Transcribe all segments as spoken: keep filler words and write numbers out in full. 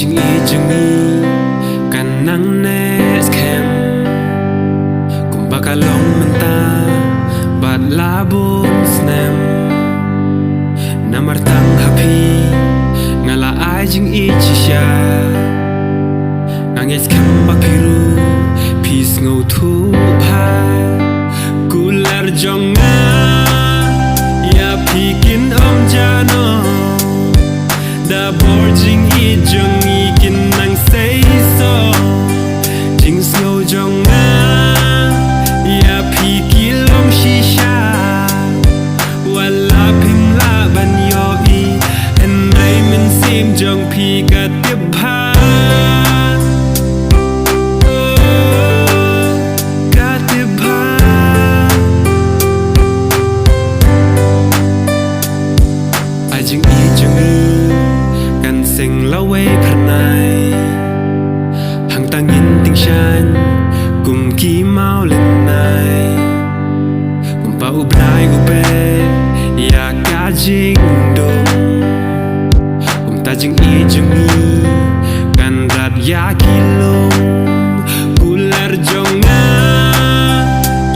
Jingïeit jong ngi kan nang neh skhem kumba ka long mynta bad la bun snem. Namar tang ha phi nga la ai jingïeit shisha. Nga ngeit skhem ba phi ruh phi sngewthuh bha. Kular jong nga ïa phi kin ym jano. Da bor jingïeit jong ngi kin nang seisoh. Jingsngew jong nga ïa phi ki long shisha. Wat la phim lah ban ïohi, hynrei mynsiem jong phi ka tip bha. Oh, ka tip bha. Ai jingïeit jong ngi kan seng lawei phyrnai. Hangta ngin tyngshaiñ kum ki mawlynnai. Kumba U Blai u peit ïa ka jingdum, kumta jingïeit jong ngi kan rat ïa ki lum. Kular jong nga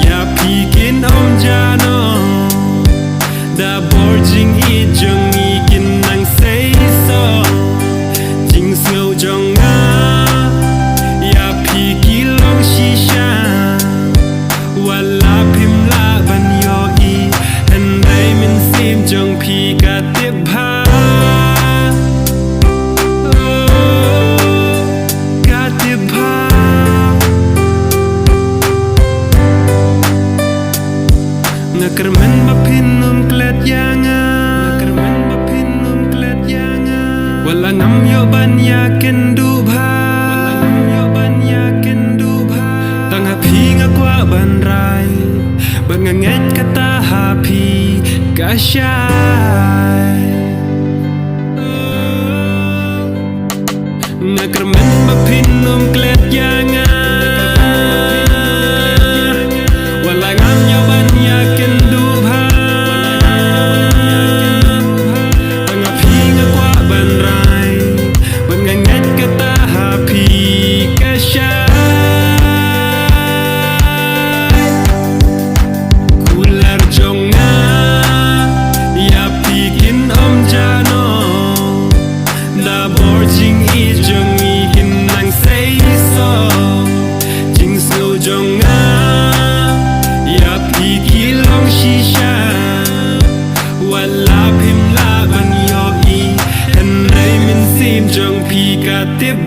ïa phi kin ym jano. Da bor jingïeit jong ngi kin nang seisoh. Jingsngew jong nga ïa phi ki long shisha. Wat la phim lah ban ïohi, hynrei mynsiem jong phi ka tip bha. Oh, ka tip bha. Nga kyrmen ba phin ym klet ïa nga. Nga kyrmen ba phin ym klet ïa nga. Wat la ngam ïoh ban ïakynduh bha. Wat la ngam ïoh ban ïakynduh bha. Tang ha phi nga kwah ban rai. Bad nga ngeit kata ha phi ka shai. Nga kyrmen ba phin ym klet ïa nga. Wat la ngam ïoh ban ïakynduh bha. Tang ha phi nga kwah ban rai. Bad nga ngeit kata ha phi ka shai. Kular jong nga ïa phi kin ym jano. Da bor jingïeit jong ngi kin nang seisoh. Jingsngew jong nga ïa phi ki long shisha. Wat la phim lah ban ïohi, hynrei mynsiem jong phi ka tip